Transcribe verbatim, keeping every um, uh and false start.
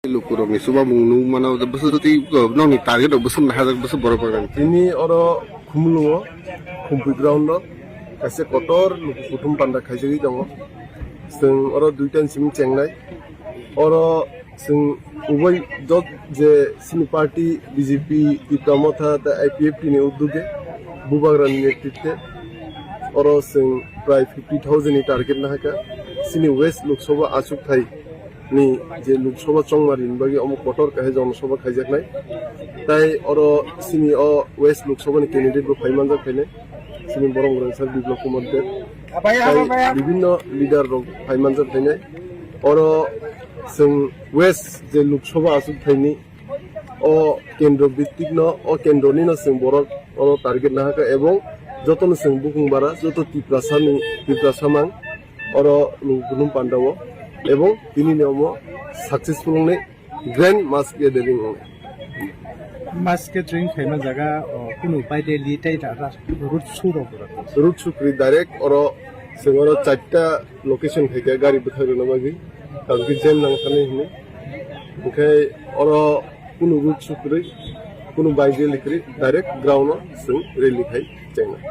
Lukurokni chuba mung nung mano, bwswk twi, nokni target rok bwswk nahajak, bwswk borok rok. Tini oro Khumlungo, Khumpui ground o kaisa kotor luku kuthum panda khaijagwi tongo. Chwng oro duitan simi chengnai. Oro chwng ubai jot je sini party B J P, Tipra Motha tei I P F T ni uddoge Bubagrani netritwe oro chwng prai fifty thousand ni target nahaka. Sini West Lok Sabha achukthai ni je Lok Sabha chongmari ni bagwi omo kotor kahai Jon Sabha khaijaknai. Tai oro sini o West Lok Sabha ni candidate bo phai manjak phainai. Sini borok rwngsa Biplab Kumar Deb. Tai bibinno leader rok phai manjak phainai. Oro chwng West je Lok Sabha achukthai ni o kendro bhitik no, o kendro ni no chwng borok oro target nahaka ebong joto no chwng bukung bara, joto Tiprasa ni, Tiprasa mang oro luku kuthum panda o ebong tini ni omo successful wngnai grand mass gathering wngnai. Mass gathering khaima jaga, o, kunu pai de li tai da ra road show rok. Road show kri direct oro chwng oro charta location khaikha gari bwthai rwna bagwi. Tamokhe jam nang thani hwnwi. Hwnkhe oro kunu road show kwrwi, kunu bike rally kwrwi, direct ground o chwng rally khai chengnai.